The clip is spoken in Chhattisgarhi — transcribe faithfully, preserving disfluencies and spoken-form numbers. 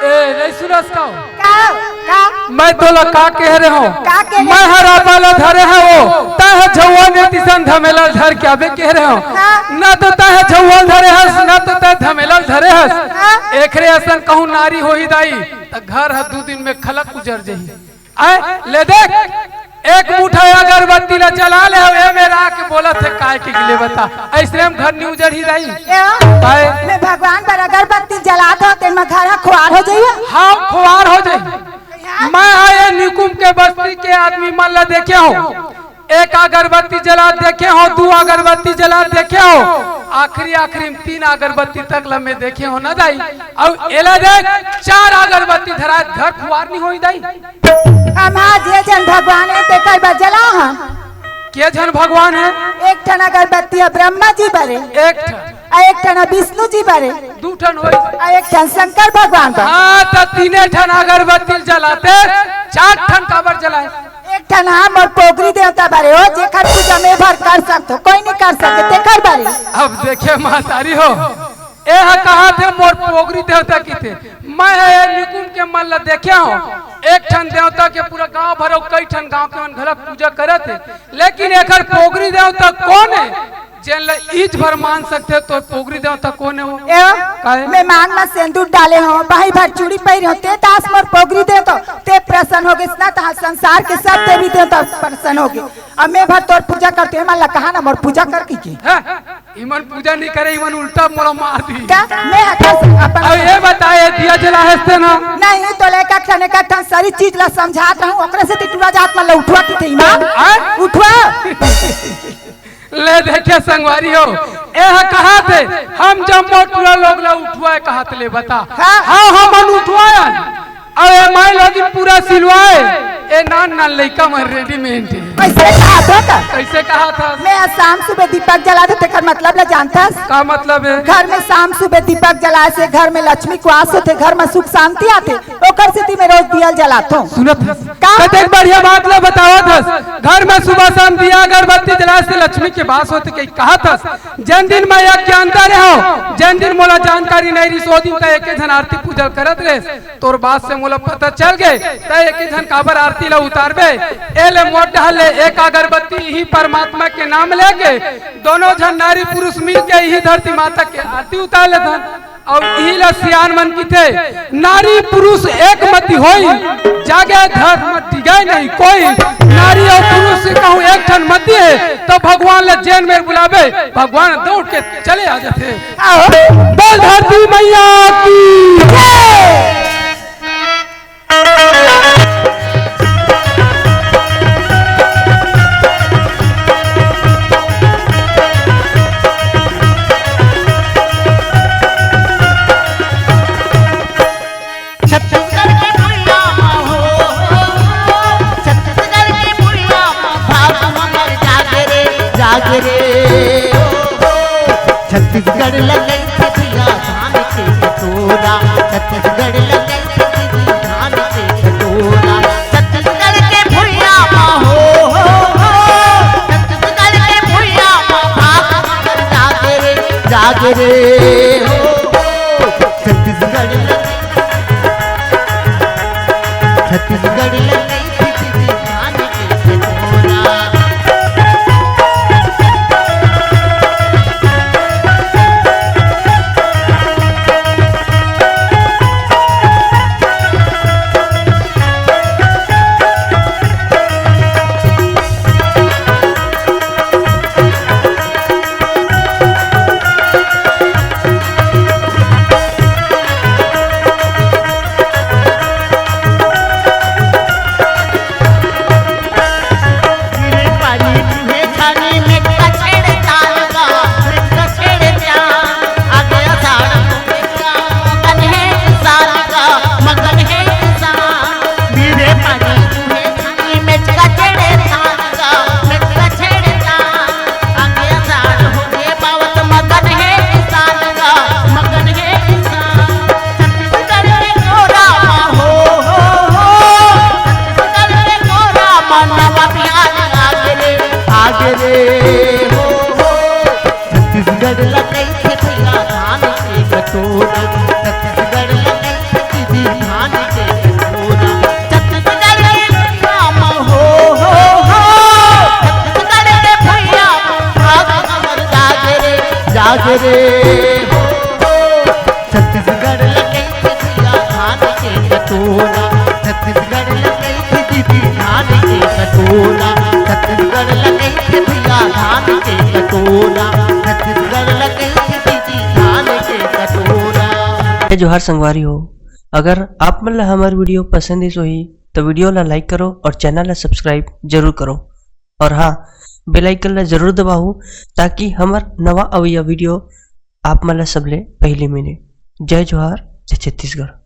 ए, नहीं सुनस का? का? का? मैं तोला का कह रहे हो? का कह रहे मैं हो? हर आपा ला धरे हवो, तैं ह झउवा ने तिसन धमेला धर के आबे कह रहे हो। हाँ। ना तो तैं ह झउवा धरे हस, ना तो तैं धमेला धरे हस। हाँ। एकरे असन कहूँ नारी होही दाई, त घर ह दू दिन में खलक उजर जही। आय, ले देख, एक मुठा अगरबत्ती ला जला ले हव, ए मेरा आके बोलत हे काय के गिले बता। अइसने म घर नी उजरही दाई। ए, काय? मैं भगवान बर अगरबत्ती जलात हव, तेन म घर ह खुआर हो जही। हाँ, खुआर हो जही। मैं हा ए निकुम के बस्ती के आदमी मन ला देखे हव, एक अगरबत्ती जलात देखे हव, दू अगरबत्ती जलात देखे हव, आखिरी, आखिरी म तीन अगरबत्ती तक ला मैं देखे हव ना दाई। अउ एला देख, चार अगरबत्ती धरात घर खुआर नी होही दाई। हम हा जे झन भगवान हे, तेकर बर जलाहन। के झन भगवान हे? एक ठन अगरबत्ती ह ब्रह्मा जी बर हे। एक ठन। अउ एक ठन ह विष्णु जी बर हे। दू ठन होइस। अउ एक ठन शंकर भगवान बर। हाँ, त तीने ठन अगरबत्ती जलाते, चार ठन काबर जलाए? एक ठन ह मोर पोगरी देवता बर हे, ओ जेकर पूजा मैं भर कर सकथों, कोई नी कर सके, तेकर बर हे। अब देखे महतारी हो, ए ह कहाथे मोर पोगरी देवता किथे। मैं ह ए निकुम के मन ल देखे हव, एक ठन देवता के पूरा गांव भर अउ कई ठन गांव के मन घलक पूजा करत हे, लेकिन एकर पोगरी देवता कोन हे? जेन ल इंच भर मान सकथे, तोर पोगरी देवता कोन हे वो? ए, काहे? मैं मांग म सेंदूर डाले हव, बाही भर चूड़ी पहिरे हव, ते दास मोर पोगरी देवता, ते प्रसन्न हो गेस ना, तहां संसार के सब देवी देवता प्रसन्न हो गे। अब मैं भर तोर पूजा करते, मन ल कहा ना मोर पूजा कर की के। हैं? इमन पूजा नी करे, इमन उल्टा मोला मार दी। का? मैं हकस अपन अब ये बताए, दिया जला हंसते ना। नहीं, तो लेकर ठने का ठन सारी चीज ला समझात रहूं, ओकरे से ती टूरा जात मन ला उठवा की थे ईमान। हैं? उठवा। ले देखे संगवारी हो, ए ह कहाथे, हम जम्मो टूरा लोग ला उठवाए कहाथे, ले बता। हाँ। हाँ, हमन उठवाए। अरे माई लोगिन पूरा सिलवाए, ए नान नान लइका मन रेडीमेड हे। कइसे कहाथस? कइसे कहाथस? मैं आज शाम सुबह दीपक जलाथों, तेकर मतलब ल जानथस? का मतलब हे? घर में शाम सुबह दीपक जलाए से घर में लक्ष्मी के वास होथे, घर में सुख शांति आथे, ओकर सेती मैं रोज दिया ल जलाथों। सुनत हस? का? कतेक बढ़िया बात ल बतावत हस। घर में सुबह शाम दिया अगरबत्ती जलाए से लक्ष्मी के वास होथे कहि कहाथस। जेन दिन मैं यज्ञ के अंदर हव, जेन दिन मोला जानकारी नइ रिहिस, ओ दिन त एके झन आरती पूजा करत रहेस। तोर बात से मोला पता चल गे, त एके झन काबर आरती ला उतारबे? ए ले मोर डहर ले एक अगरबत्ती इही परमात्मा के नाम लेके दोनों झन नारी पुरुष मिल के इही धरती माता के आरती उतार लेथन। अउ इही ला सियान मन किथे, नारी पुरुष एक मति होई, जागे धर्म डिगे नहीं कोई। नारी अउ पुरुष से कहूँ एक ठन मति हे, त भगवान ला जेन मेर बुलाबे, भगवान दौड़ के चले आ जाथे। आहो। बोल धरती मैया की जय। छत्तीसगढ़ के भुइयां म हो, छत्तीसगढ़ के भुइयां म भाग हमर जागे रे, जागे रे, ओ, ओ। छत्तीसगढ़ लगई छतिया धान के कटोरा, छत्तीसगढ़ लगई छतिया धान के कटोरा। छत्तीसगढ़ के भुइयां म हो, हो, हो, छत्तीसगढ़ के भुइयां म भाग हमर जागे रे, जागे रे, हो, हो। छत्तीसगढ़ लगई छत्तीसगढ़ लगई छतिया धान के कटोरा। जय जोहार संगवारी हो। अगर आप मन ला हमर वीडियो पसंद आइस होही, तो वीडियो ला लाइक करो और चैनल ला सब्सक्राइब जरूर करो। और हाँ, बेल आइकन ला जरूर दबाओ, ताकि हमर नवा अवइया वीडियो आप मन ला सबले पहली मिले। जय जोहार, जय छत्तीसगढ़।